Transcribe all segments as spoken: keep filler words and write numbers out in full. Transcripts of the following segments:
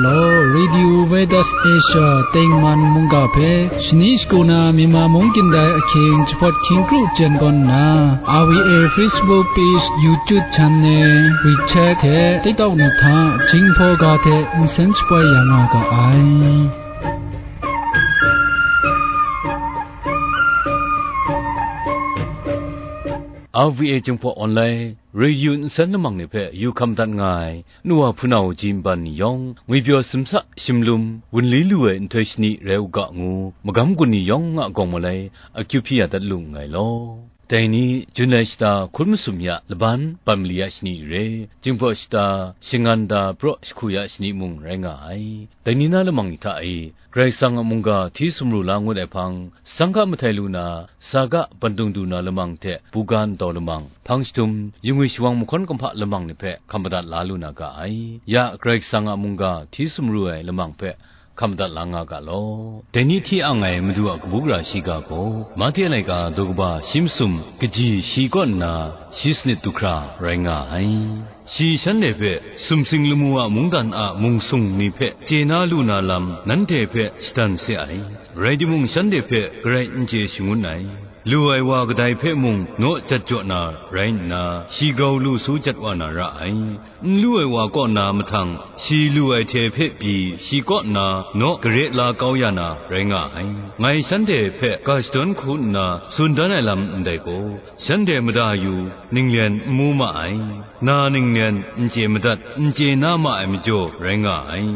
Law, Radio Veritas Asia tengman mungga hpe shani shagu na Myanmar mung kyin dai ahkying jahpawt hkying kru jen gawn nna, R V A Facebook page, YouTube channel, WeChat hte TikTok ni hta Jinghpaw ga hte nsen shapoi ya nga ga ai. R V A Jinghpaw Online Radio nsen lamang ni hpe yu hkam dat nga ai, nu wa hpunau ji nban ni yawng, ngwipyaw simsa shimlum wunli lu ai nhtoi shani rai u ga ngu, magam gun ni yawng a gawng malai akyu hpyi ya dat lu nngai law. Dai ni, Jun ai shata hkun masum ya laban, ban mali ya shani re, Jinghpaw shata shangan da praw jahku ya shani mung rai nga ai. Dai ni na lamang ni hta e, Karai Kasang a mungga hti sumru la ngut ai hpang, sangga mahtai lu na, saga bandung du na lamang hte buga ntaw lamang, hpang jahtum, yingwi shawang mahkawn kumhpa lamang ni hpe hkam madat la lu na ga ai. Ya Karai Kasang a mungga hti sumru ai lamang hpe hkam madat la nga ga law. Dai ni hti ang ai Madu a kabu gara shiga gaw, Mahte laika daw kaba shi masum kaji shi kaw nna shi sanit du hkra rai nga ai. Shi shanhte hpe sumsing lamu a mungdan a mungsung ni hpe chye na lu na lam nanhte hpe shadan se ai. Rai timung, shanhte hpe garai n chye shangun ai. Lu ai wa kadai hpe mung naw jat jaw na rai nna, shi grau lu su jat wa na ra ai. N lu ai wa kaw na mahtang, shi lu ai hte hpe pyi shi kaw na naw gare la kau ya na rai nga ai. Ngai shanhte hpe ga shadawn hku nna tsun dan ai lam ndai gaw, shanhte mada yu, ninglen n mu ma ai, na ninglen n chye madat, n chye na ma ai majaw rai nga ai.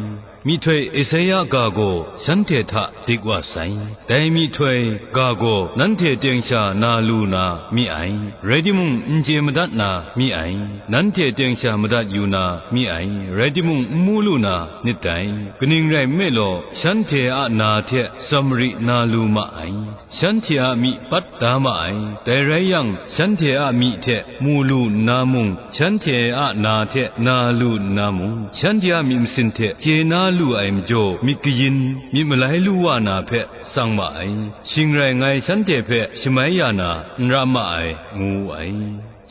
Myihtoi Esaia ga gaw shanhte hta dik wa sai. Dai myihtoi ga gaw nanhte teng sha na lu na mi ai, rai timung, n chye madat na mi ai, nanhte teng sha madat yu na mi ai, rai timung, n mu lu na nit dai. Kaning rai nme law, shanhte a na hte Samari na lu ma ai. Shanhte a myi pat da ma ai. Dai rai yang, shanhte a myi hte mu lu nna mung, shanhte a na hte na lu nna mung, shanhte a myit masin hte chye na lu ai majaw, myit kayin, myit malai lu wa na hpe tsang ma ai. Shing rai, ngai shanhte hpe shamai ya na n ra ma ai, ngu wu ai.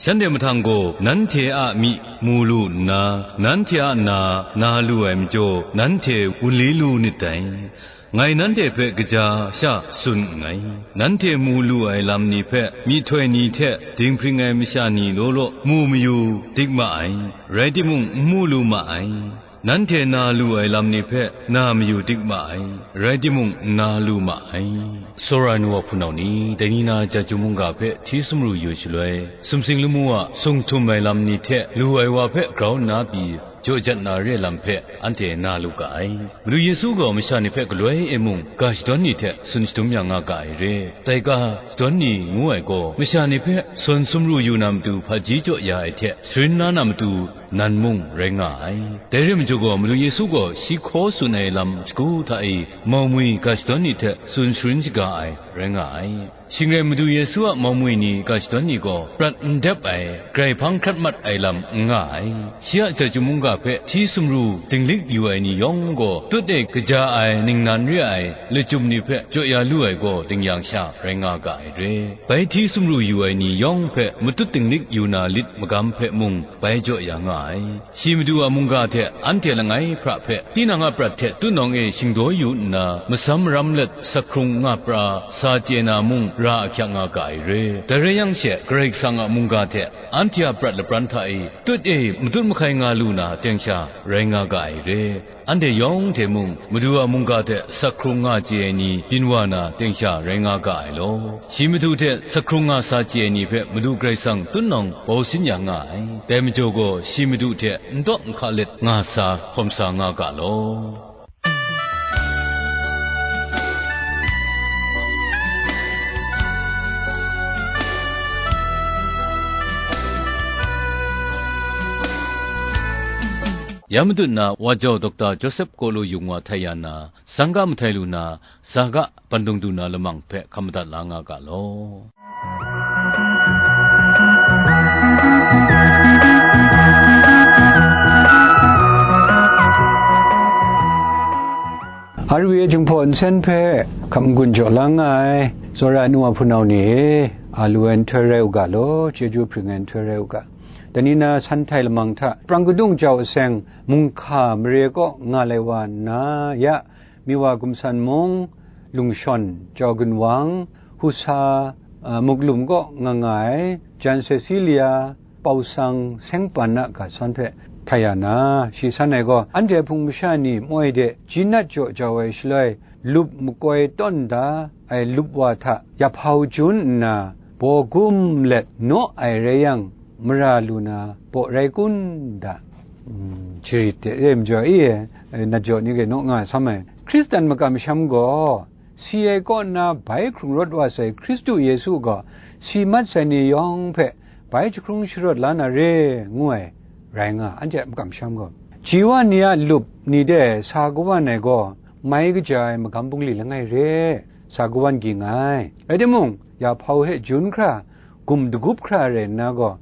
Shanhte mahtang gaw, nanhte a myi mu lu nna, nanhte a na na lu ai majaw, nanhte wunli lu nit dai. Ngai nanhte hpe kaja sha tsun nngai. Nanhte mu lu ai lam ni hpe myihtoi ni hte dinghpring ai masha ni law law mu mayu dik ma ai, rai timung, n mu lu ma ai. Nanhte na lu ai lam ni hpe na mayu dik ma ai, rai timung, n na lu ma ai. Tsawra ai nu wa hpunau ni, dai ni na Jahtum mungga hpe hti sumru yu shaloi, sumsing lamu a sung htum ai lam ni hte lu ai wa hpe grau nna pyi, jaw jat na re ai lam hpe anhte na lu ga ai. Madu Yesu gaw masha ni hpe galoi e mung ga shadawn ni hte tsun shadum ya nga ga ai re. Dai ga shadawn ni ngu ai gaw, masha ni hpe sawn sumru yu na matu hpaji jaw ya ai hte, sharin la na matu nan mung rai nga ai. Dai re majaw gaw, Madu Yesu gaw shi hkaw tsun ai lam shagu hta e, mau mwi ga shadawn ni hte tsun sharin shaga ai rai nga ai. Shing rai, Madu Yesu a mau mwi ni ga shadawn ni gaw prat n dep ai, grai hpang hkrat mat ai lam n nga ai. Shi a Jahtum mungga hpe hti sumru dinglik yu ai ni yawng gaw, tut e kaja ai ningnan re ai lachyum ni hpe jaw ya lu ai gaw, ding yang sha rai nga ga ai re. Bai hti sumru yu ai ni yawng hpe matut dinglik yu na lit magam hpe mung bai jaw ya nga ai. Shi Madu a mungga hte anhte langai hpra hpe, tinang a prat hte tutnawng e shingdaw yu nna, masam maram let, sakhkrung nga pra, sa chye na mung ra ahkyak nga ga ai re. Dai rai yang she, Karai Kasang a mungga hte anhte a prat lapran hta e tut e matut mahkai nga lu na teng sha rai nga ga ai re. Anhte yawng hte mung, Madu a mungga hte sakhkrung nga chye ai ni byin wa na teng sha rai nga ga ai law. Shi Madu hte sakhkrung nga sa chye ai ni hpe Madu Karai Kasang tutnawng bau sin ya nga ai. Dai majaw gaw, shi Madu hte n tawk n hka let nga sa hkawm sa nga ga law. Ya matut na, Wa Jau Dokta Joseph Kolo Yung wa htai ya na, sangga mahtai lu na, saga bandung du na lamang hpe hkam madat la nga ga law. R V A Jinghpaw Nsen hpe hkap n-gun jaw la nga ai, tsawra ai nu wa hpunau ni e, a lu ai nhtoi rai u ga law, chyeju hpring ai nhtoi rai u ga. Dai ni na san htai lamang hta, prang kadung jau aseng, mungga mare kaw nga lai wa nna ya, Miwa Gumsan mung, Lungshawn, Jau Gunwang, Husa, a, Muklum kaw nga nga ai, Jan Cecilia, Pausang, Sengpan a ga sawn hpe htai ya na, shi san ai gaw, anhte Hpung masha ni moi de, jinat jaw jau ai shaloi, lup makoi tawn da ai lup wa hta, yaphau jun nna, baw gum let naw ai rai yang, mara lu na baw rai kun da? Mm, jarit de re majaw e, e, nat jaw ni gaw naw nga sam ai. Hkristan makam sham gaw, si ai kaw nna bai hkrung rawt wa sai Hkristu Yesu gaw, si mat sai ni yawng hpe bai jahkrung sharawt la na re, ngu ai rai nga, anhte a makam sham gaw. Ji wa ni a lup ni de sa kawan ai gaw, mai kaja ai magam bungli langai re, sa kawan ging ai. Rai timung, yaphau hte jun hkra, gum dagup hkra rai nna gaw,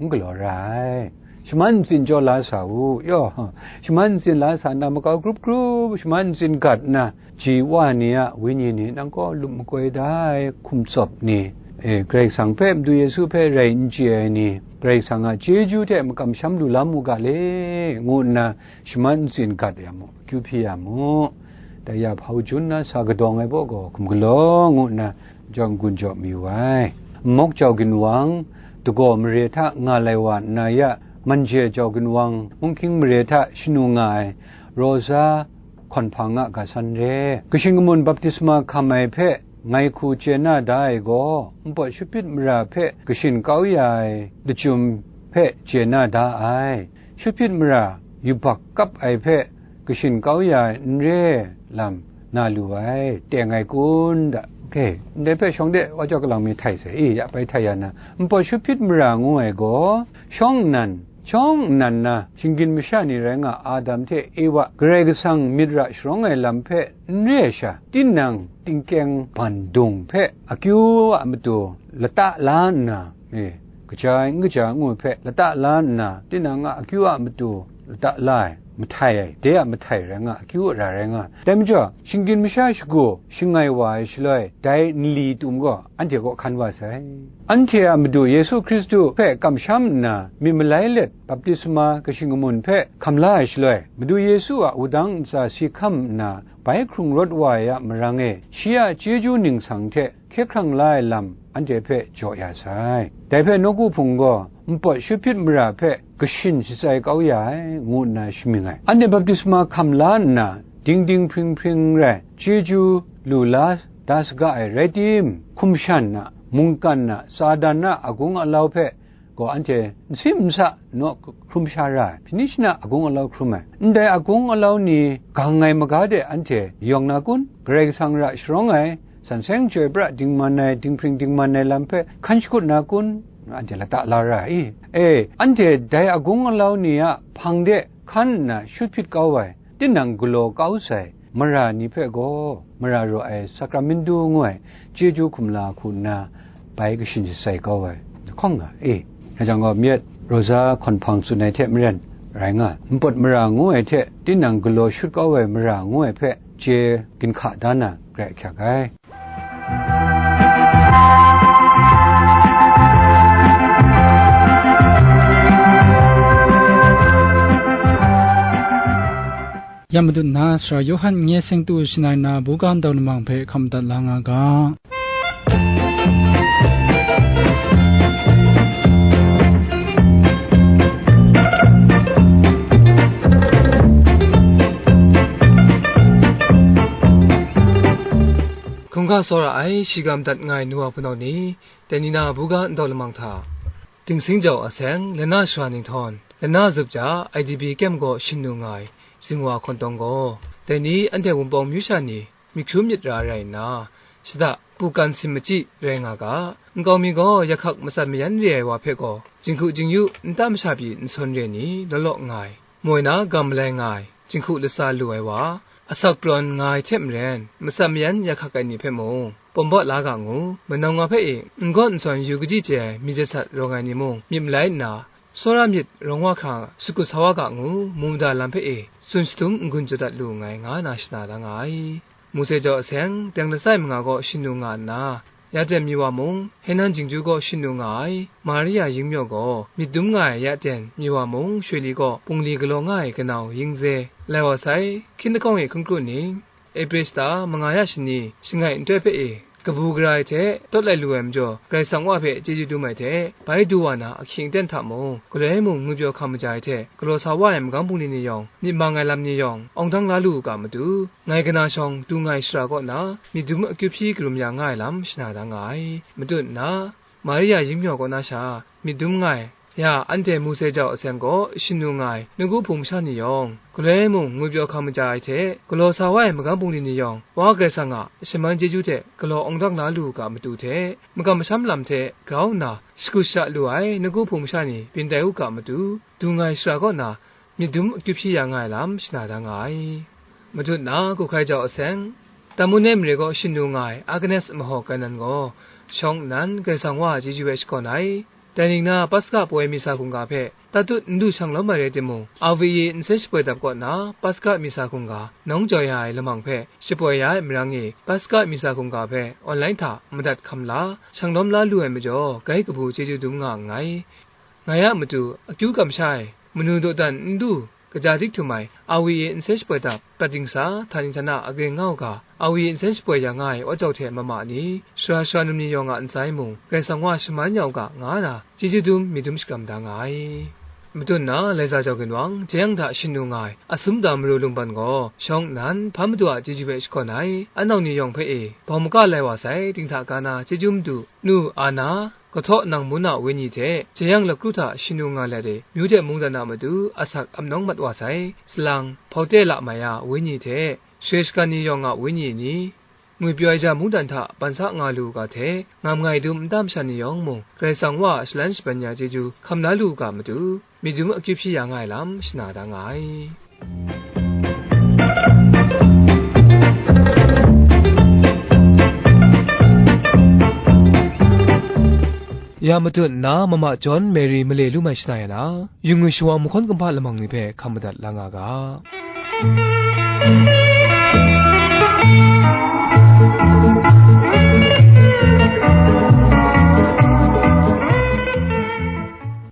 n galaw ra ai. Shaman ntsin jaw la sa u, yaw, shaman ntsin la sa nna, makau grup grup, shaman ntsin gat nna, ji wa ni a wenyi ni nang gaw lup makoi da ai hkum tsawp ni, e, Karai Kasang hpe, Madu Yesu hpe rai n chye ai ni, Karai Kasang a chyeju hte makam sham lu la mu ga le, ngu nna shaman ntsin gat ya mu, akyu hpyi ya mu. Dai ya hpau jun na sa kadawng ai baw gaw hkum galaw ngu nna jaw n-gun jaw mayu ai. Nmawk Jau Ginwang, dagaw mare hta nga lai wa nna ya, Manje Jau Ginwang, Munghking mare hta shanu nga ai Rosa Hkawn Hpang a ga san re. Kashi kamun baptisma hkam ai hpe ngai hku chye na da ai gaw, npawt Shupit mara hpe kashin kau ya ai lachyum hpe chye na da ai. Shupit mara yubak kap ai hpe kashin kau ya ai n re lam na lu ai, teng ai kun da? Oke, ndai hpe shawng de wa jaw kalang mi htai sai, e, ya bai htai ya na, npawt Shupit mara ngu ai gaw, shawng nnan, shawng nnan na, shinggyim masha ni rai nga, Adam hte Ewa, Karai Kasang myit ra sharawng ai lam hpe n re ai sha, tinang tingkyeng bandung hpe akyu a matu lata la nna, e, kaja ai n kaja ai ngu ai hpe lata la nna, tinang a akyu a matu lata la ai, mahtai ai, de a mahtai rai nga, akyu ara rai nga. Dai majaw, shinggyim masha shagu shangai wa ai shaloi, dai nli tum gaw anhte kaw hkan wa sai. Anhte a Madu Yesu Hkristu hpe kamsham nna, myit malai let baptisma kashi kamun hpe hkam la ai shaloi, Madu Yesu a wudang ntsa si hkam nna, bai hkrung rawt wa ai a marang e, shi a chyeju ningsang hte hkye hkrang la ai lam anhte hpe jaw ya sai. Dai hpe nawku hpung gaw npawt Shupit mara hpe kashin shatsai kau ya ai, ngu nna shamying ai. Anhte baptisma hkam la nna, dingding hpring hpring rai chyeju lu la da saga ai rai tim, hkum shan a, mungkan a, Satan a agung alau hpe gaw anhte nsim nsa naw hkrum sha ra ai, shani shana agung alau hkrum ai. Ndai agung alau ni gang ai maga de anhte yawng na kun? Karai Kasang ra sharawng ai, san seng chyoi pra dingman ai, dinghpring dingman ai lam hpe hkan shakut na kun? Anhte lata la ra ai. E, anhte dai agung alau ni a hpang de hkan nna shut hpyit kau ai, tinang galaw kau sai mara ni hpe gaw, mara raw ai Sakramentu ngu ai chyeju hkum la hku nna, bai kashin shatsai kau ai, lahkawng nga e. Nga jang gaw, myit Rosa Hkawn Hpang tsun ai hte maren rai nga, npawt mara ngu ai hte tinang galaw shut kau ai mara ngu ai hpe chye ginhka da na, grai ahkyak ai. Ya madat na, Sara Yawhan nye seng tu shangai na buga ndau lamang hpe hkam madat la nga ga. Hkungga tsawra ai shiga madat nga ai nu wa hpunau ni, dai ni na buga ndau lamang hta, Dingsing Jau a seng, lana sara ninghtawng, lana zup ja, I D P kyem gaw shin lu nga ai, Zingwa Hkawn Tawng gaw, dai ni anhte Wunpawng myu sha ni, myit hkrum myit ra rai nna, shada, pukan sim machyi rai nga ga, nkau mi gaw, yahkak matsat mayan re ai wa hpe gaw, jinghku jingyu, nta masha pyi nsawn re ni, law law nga ai, moi na ga malai nga ai, jinghku latsa lu ai wa, asak prawn nga ai hte maren, matsat mayan yahkak ai ni hpe mung, pawm baw la ga ngu, manawng wa hpe e, n gawn nsawn yu kaji chye ai myit jasat rawng ai ni mung, myit malai nna, tsawra myit rawng wa hkra shakut sa wa ga ngu, mu mada lam hpe e, tsun shadum n-gun jaw dat lu nngai, nga na shana da nga ai. Mose Jau a seng, teng lasai manga gaw shin lu nga nna, Ya ten mi wa mung, Henan Jingju gaw shanu nga ai, Maria Yingmyaw gaw myit dum nga ai ya ten mi wa mung, Shwe li gaw bungli galaw nga ai kanau Yingze, lai wa sai, hkying lahkawng e hkun kru ning, Epresta manga ya shani shangai nhtoi hpe e, kabu gara ai hte tawt lai lu ai majaw, Karai Kasang Wa hpe chyeju dum ai hte, bai du wa na ahkying aten hta mung, galoi mung ngwipyaw hkam maja ai hte, galaw sa wa ai magam bungli ni yawng, myit mang ai lam ni yawng, awng dang la lu u ga matu, ngai kana shawng, du nga ai shara kaw na, myit dum akyu hpyi karum ya nga ai lam shana da nga ai. Matut nna, Maria Yingmyaw kaw na sha, myit dum nga ai, ya, anhte Mose jau aseng gaw shanu nga ai nawku hpung masha ni yawng, galoi mung ngwipyaw hkam maja ai hte, galaw sa wa ai magam bungli ni yawng, Wa Karai Kasang a shaman chyeju hte galaw awng dang la lu u ga matu hte, makam masham lam hte grau nna, shakut sha lu ai nawku hpung masha ni byin tai u ga matu, du nga ai shara kaw na, myit dum akyu hpyi ya nga ai lam shana da nga ai. Matut nna, Kuhkai jau aseng, Tamun ai mare gaw shanu nga ai Agnes mahaw Kainan gaw, shawng nnan Karai Kasang Wa a chyeju hpe shakawn ai. Dai ning na, Paska poi Misa hkungga hpe tatut n du shang lawm ai rai timung, R V A nsen shapoi dap kaw na Paska Misa hkungga nawng jau ya ai lamang hpe shapoi ya ai marang e, Paska Misa hkungga hpe online hta madat hkam la, shang lawm la lu ai majaw, grai kabu chyeju dum nga nngai. Ngai a matu, akyu kamshai, manu dawdan n du, kaja dik htum ai, R V A nsen shapoi dap, prat dingsa, htani htana a karing nga u ga, R V A nsen shapoi ya nga ai aw jau hte mama ni, sara sara num ni yawng a ntsa e mung, Karai Kasang Wa shaman ya u ga, nga na, chyeju dum myit dum shakram da nga ai. Matut nna, Laiza jau ginwang, jeyang hta shanu nga ai, Asumta Maru Lungban gaw, shawng nnan, hpa madu a chyeju hpe shakawn ai, anau ni yawng hpe e, bawng maka lai wa sai, dinghta ga na, chyeju madu, nu, Ana, Kahtaw nang mun a wenyi hte jeyang lakru hta shanu nga let e, myu de mungdan a matu asak ap nawng mat wa sai, salang, hpaute la mai a wenyi hte, share shagan ni yawng a wenyi ni, ngwipyaw ai ja mungdan hta ban sa nga lu u ga hte, ngam nga ai dum nta masha ni yawng mung, Karai Kasang Wa a shalan shaban ya chyeju hkam la lu u ga matu, myit dum akyu hpyi ya nga ai lam shana da nga ai. Ya matut nna, Mama John Mary male lu mai shana ya na, yu ngwi shawa mahkawn kumhpa lamang ni hpe hkam madat la nga ga.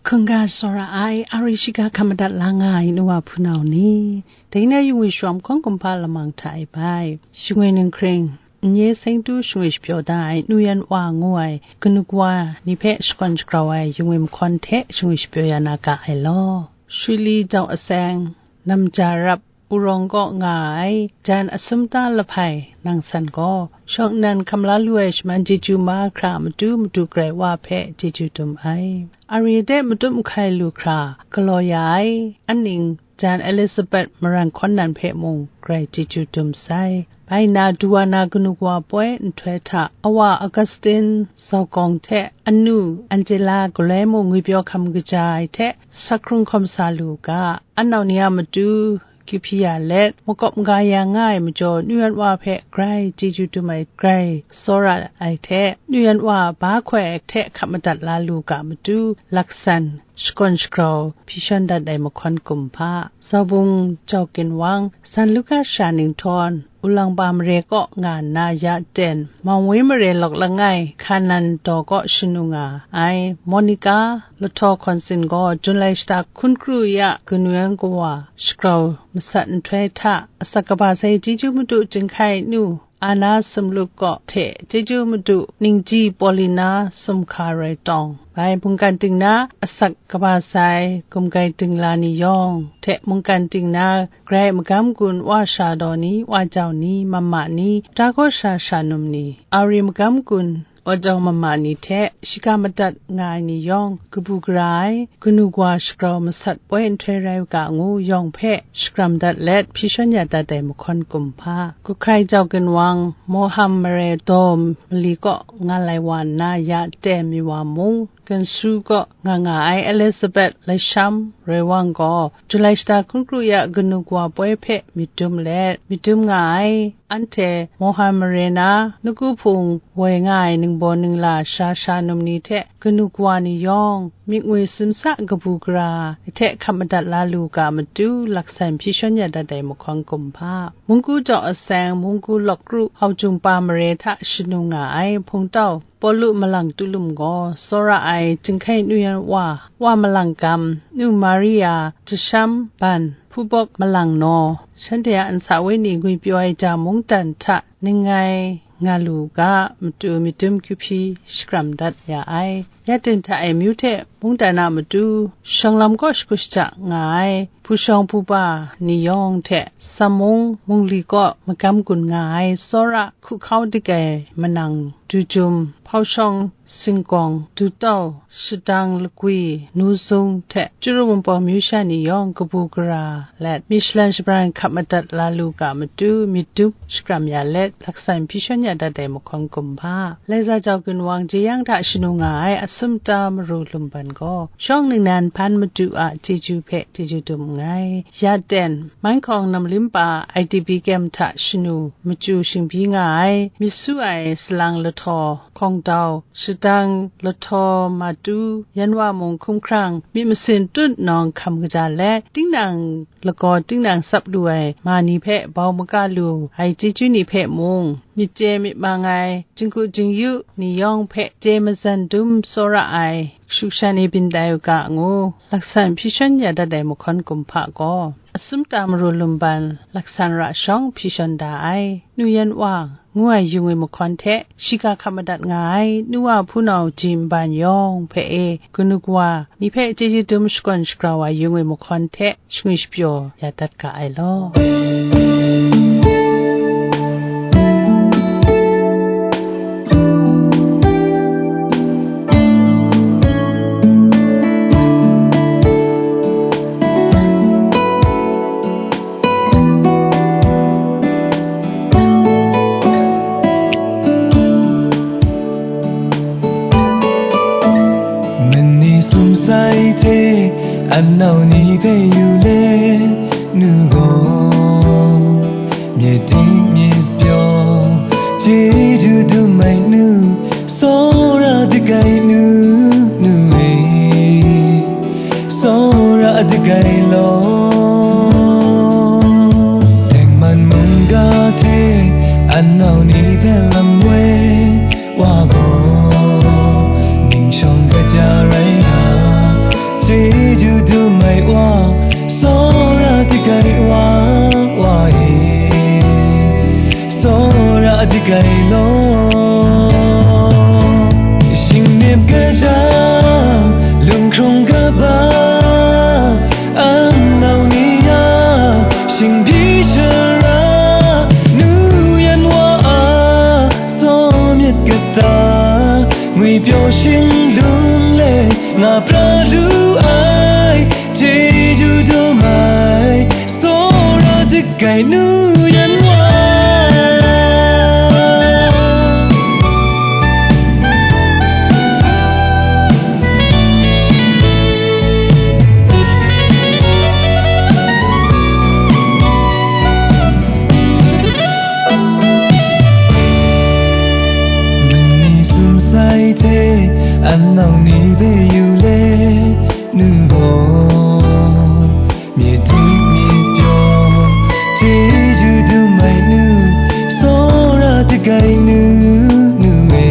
Hkungga tsawra ai, a ri shiga hkam madat la nga ai nu wa hpunau ni, dai na yu ngwi shawa mahkawn kumhpa lamang hta e bai, shingwi ninghkring, n ye seng tu shingwi shapyaw da ai Nu Yan Wa ngu ai kanu kawa ni hpe shakawn shagrau ai yu ngwi mahkawn hte shingwi shapyaw ya na ga ai law. Shwi li jau aseng, namja rap, Urawng kaw nga ai jan Asumta Lahpai nang san gaw, shawng nnan hkam la lu ai shaman chyeju mahkra matu madu Karai Wa hpe chyeju dum ai. Ari de matum hkai lu hkra galaw ya ai, aning jan Elizabeth maran hkawn nan hpe mung grai chyeju dum sai. Bai na, du wa na kanu kawa poi nhtoi hta, awa Augustine Zaugawng hte anu Angela galoi mung ngwipyaw hkam kaja ai hte, sak hkrung hkawm sa lu u ga, anau ni a matu, kyu hpyi ya let, makawp maga ya nga ai majaw, Nu Yan Wa hpe grai chyeju dum ai grai tsawra ai hte, Nu Yan Wa ba hkoi ai hte hkap madat la lu ga matu, laksan, shakawn shagrau, hpyi shawn dat ai mahkawn kumhpa, Zaubung Jau Ginwang, San Luka Sha Ninghtawng, Ulangba mare kaw nga nna ya ten, Mawwi mare lawk langai, Hkanan daw kaw shanu nga ai, Monica, Lahtaw Hkawnsin gaw, Jun lai shata hkun kru ya kanu yan kawa, shagrau masat nhtoi hta, asak kaba sai chyeju madu Jinghkai nu, Ana Sumluk kaw hte chyeju madu Ningji Paulina Sumhka Roi Tawng, bai mungkan ting na asak kaba sai gumgai dingla ni yawng hte mungkan ting na grai magam gun wa sha daw ni, wa jau ni, mama ni, ta kaw sha sha num ni, ari magam gun, wa jau mama ni hte shiga madat nga ai ni yawng, kabu gara ai, kanu kawa shagrau masat poi nhtoi rai u ga ngu yawng hpe shakram dat let, hpyi shawn ya dat ai mahkawn kumhpa, Kuhkai Jau Ginwang, Moham mare daw mali kaw nga lai wa nna ya ten mi wa mung, Gansu kaw nga nga ai Elizabeth Laisham Roi Wang gaw, Jun lai shata hkun kru ya kanu kawa poi hpe myit dum let, myit dum nga ai. Anhte Moham mare na nawku hpung woi nga ai ningbaw ningla sha sha num ni hte kanu kawa ni yawng, myit ngwi simsa kabu gara hte hkap madat la lu ga matu, laksan hpyi shawn ya dat ai mahkawn kumhpa, mungku jaw aseng, mungku lawk kru, hau jungpa mare hta shanu nga ai hpungtau Pawlu malang tulum gaw, tsawra ai Jinghkai Nu Yan Wa, Wa malang gam, Nu Maria, Jasham Ban, Hpubawk malang naw, shanhte a nsa wenyi ngwipyaw ai ja mungdan hta ningngai nga lu ga, matu myit dum kyu hpyi shakram dat ya ai. Ya ting hta e amyu hte mungdan a matu, shawng lam kaw shagu shaja nga ai, hpu shawng hpu ba ni yawng hte, Samung mungli kaw magam gun nga ai tsawra hkuhkau dik ai manang, dujum, hpau shawng, singkawng, dutau, shadang lagwi, nu zung hte Churu Wunpawng myu sha ni yawng kabu gara let, mishlan shabran hkap madat la lu ga matu, myit dum shakram ya let, laksan hpyi shawn ya dat ai mahkawn kumhpa, Laiza Jau Ginwang jeyang hta shanu nga ai Asumta Maru Lumban gaw, shawng ningnan hpan madu a chyeju hpe chyeju dum nngai. Ya ten, Manhkawng Namlimpa I D P camp hta shanu machyu shingbyi nga ai, myit su ai salang lahtaw, hkawng dau, shadang lahtaw, matu, yan wa mung hkumhkrang, myit masin tut nawng hkam kaja let, tinang lagaw tinang tsap lu ai ma ni hpe bau maga lu ai chyeju ni hpe mung, myit chye myit mang ai, jinggu jingyu ni yawng hpe chye mazan dum tsawra ai, shukshan e byin tai u ga ngu, laksan hpyi shawn ya dat ai mahkawn kumhpa gaw, Asumta Maru Lumban laksan ra shawng hpyi shawn da ai, Nu Yan Wa ngu ai yu ngwi mahkawn hte, shiga hkap madat nga ai Nu Wa hpunau ji nban yawng hpe e, kanu kawa ni hpe chyeju dum shakawn shagrau ai yu ngwi mahkawn hte, shangwi shapyaw ya dat ga ai law. Mani sum sai hte, anau ni hpe yu let, nu gaw, myit ding myit pyaw, chyeju dum ai nu, tsawra dik ai nu, nu e, tsawra dik ai law. Tengman mungga hte, anau ni hpe lam woi, Wa gaw, ning shawng kaja rai nga, chyeju dum ai Wa, tsawra dik ai Wa, Wa e, tsawra dik ai law. Shingnip kaja, lunghkrung kaba, anau ni a, shingbyi shara, nu yan wa a, tsaw myit kata, ngwipyaw shinglung le nga pra lu ai, chyeju dum ai, tsawra dik ai nu yan wa. Mani sum sai hte, anau ni hpe yu let, nu gaw, myit ding myit pyaw, chyeju dum ai nu, tsawra dik ai nu, nu e,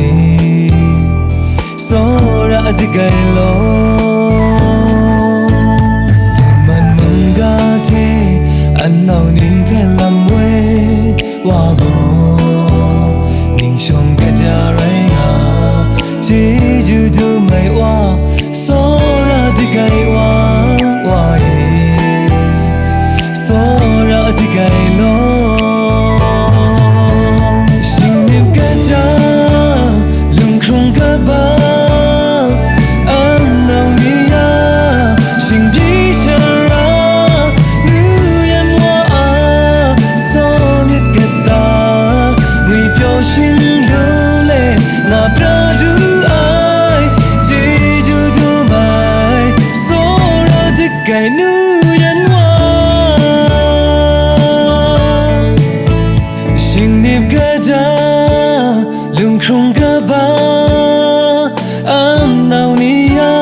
tsawra dik ai law. Tengman mungga hte, anau ni hpe lam woi, Wa gaw, ning shawng kaja rai nga, chyeju dum ai Wa, tsawra dik ai Wa, Wa e, tsawra dik ai law. Shingnip kaja, lunghkrung kaba, anau ni a, shingbyi shara, nu yan wa a, tsaw myit kata, ngwipyaw shinglung le, nga pra lu ai, chyeju dum ai, tsawra dik ai nu yan wa. Shingnip kaja, lunghkrung kaba, anau ni a,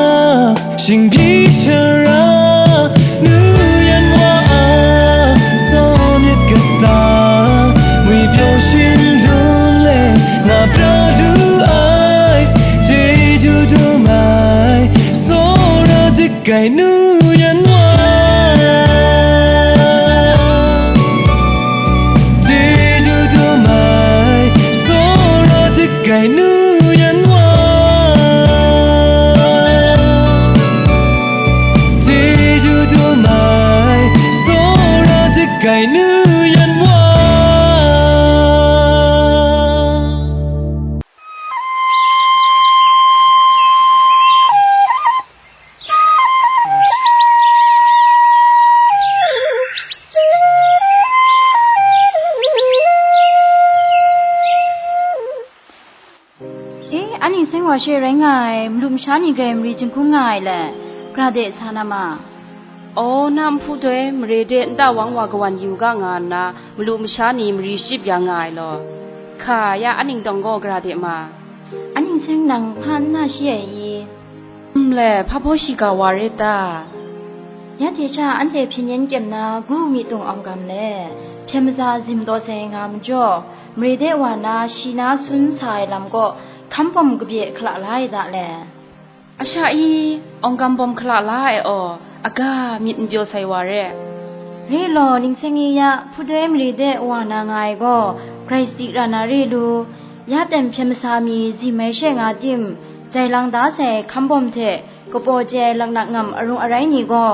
Anhte seng wa she rai nga ai malu masha ni grai mari jinghkung nga ai le, gara de sa na ma. Aw, na nhpu doi mare de nta wang wa kawan yu ga nga nna, malu masha ni mari shachyip ya nga ai law. Hka ya, anhte tawng gaw gara de ma. Anhte seng nang hpa n na shi ai i? Nle, hpa baw shiga wa re ta? Ya hte sha anhte hpyen yen kyem na gu mi tung awng gam le, hpyen maza zim taw sai nga majaw, mare de wa na shi na sun sa ai lam kaw hkam bawm kabye hkala la ai da le. A sha i, awng gam bawm hkala la ai aw, aga myit n pyaw sai wa re. Re law, ningseng i ya, hpudoi mare de wa na nga ai gaw, grai sadi ra na re lu, ya tem hpyen masa mi zim ai she nga tim, jai lang da sai hkam bawm hte, kapaw chye ai laknak ngam arung arai ni gaw,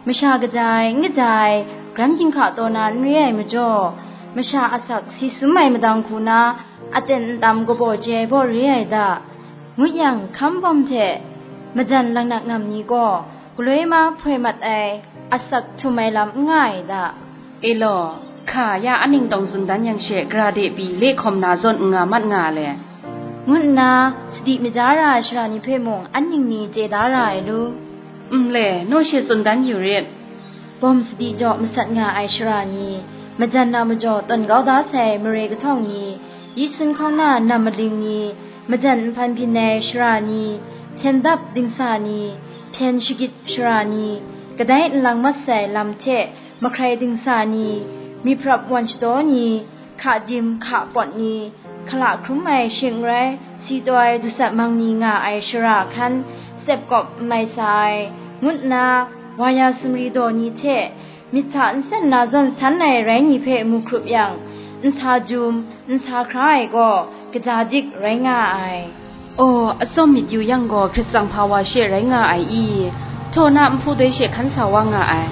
masha kaja ai, n kaja ai, gran ginhka taw na n re ai majaw, masha asak si sum ai madang hku na, aten ntam kapaw chye ai baw re ai da, ngut yang, hkam bawm hte majan laknak ngam ni gaw, galoi ma hpoi mat ai, asak htum ai lam n nga ai da. E law, hka ya, anhte tawng tsun dan yang she, gara de pyi le hkawm na zawn n nga mat nga le, ngu nna, sadi maja ra ai sara ni hpe mung an ning ni chye da ra ai lu. Nle, naw she tsun dan yu rit. Bawm sadi jaw masat nga ai sara ni, majan na majaw tawn kau da sai mare kahtawng ni, yi sun hkawng na nam maling ni, majan nhpan byin ai sara ni, hpyen dap dingsa ni, hpyen shagit sara ni, kadai nlang mat sai lam hte mahkrai dingsa ni, myiprap wan shadaw ni, hka dim hka pawt ni, hkala hkrum ai shing n rai, si taw ai dusat mang ni nga ai shara hkan, tsep kawp n mai sa ai, ngu nna, wa ya sumri daw ni hte, myit hta nsen na zawn san ai rai ni hpe mu hkrup yang, nsa jum, nsa hkra ai gaw, kaja dik rai nga ai. Aw, atsawm myit yu yang gaw, hkrit tsang hpa wa she rai nga ai i? Htaw na nhpu doi she hkan sa wa nga ai.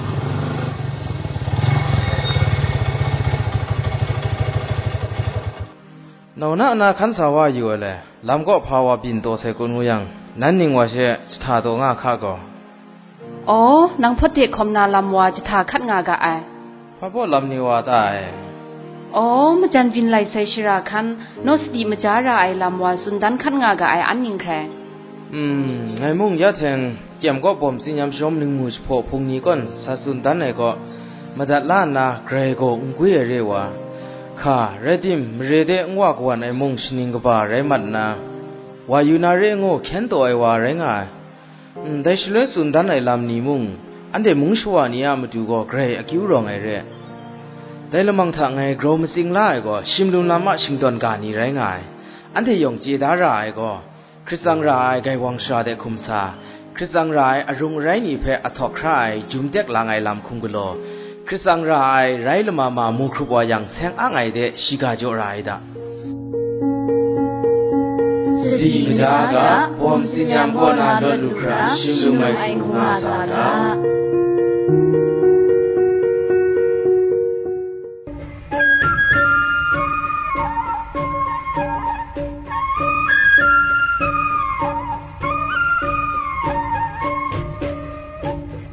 Nau na na hkan sa wa yu ai le, lam kaw hpa wa byin taw sai kun ngu yang, nan ning wa she jahta taw nga hka gaw. Aw, nang hpawt de hkawm na lam wa jahta hkat nga ga ai. Hpa baw lam ni wa ta ai? Aw, majan byin lai sai shara hkan, naw sadi maja ra ai lam wa tsun dan hkat nga ga ai an ning hkrai. Hmm, ngai mung ya hteng, kyem kaw bawm tsinyam shawm ningmu jahpaw hpung ni kawn sa tsun dan ai kaw, madat la nna grai gaw n gwi ai re wa, hka, rai tim, mare de n wa kawan ai mung shaning kaba rai mat nna, wa yu na re ngu hkyen taw ai wa rai nga ai. Ndai shaloi tsun dan ai lam ni mung, anhte mung shawa ni a matu gaw grai akyu rawng ai re. Dai lamang hta ngai grau matsing la ai gaw, shimlum lam a shingdawn ga ni rai nga ai. Anhte yawng chye da ra ai gaw, hkrit tsang ra ai gaiwang shara de hkum sa, hkrit tsang ra ai arung arai ni hpe ahtawk hkra ai jum tek lang ai lam hkum galaw, hkrit tsang ra ai rai lama ma mu hkrup wa yang, seng ang ai de shiga jaw ra ai da. Sadi kaja ga, bawm tsinyam kaw na lawt lu hkra, shim lu ai hku nga sa ga.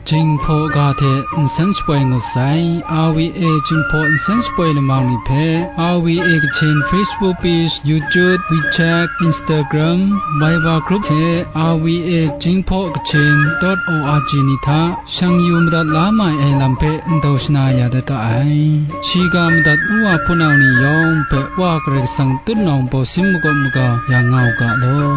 Jinghpaw ga hte nsen shapoi ngut sai, R V A Jinghpaw nsen shapoi lamang ni hpe, R V A Kachin Facebook page, YouTube, WeChat, Instagram, Viber group hte R V A Jinghpaw Kachin dot O R G ni hta shang yu madat la mai ai lam hpe ndau shana ya dat ga ai. Shiga madat wa hpunau ni yawng hpe Wa Karai Kasang tutnawng bawsin makawp maga ya nga u ga law.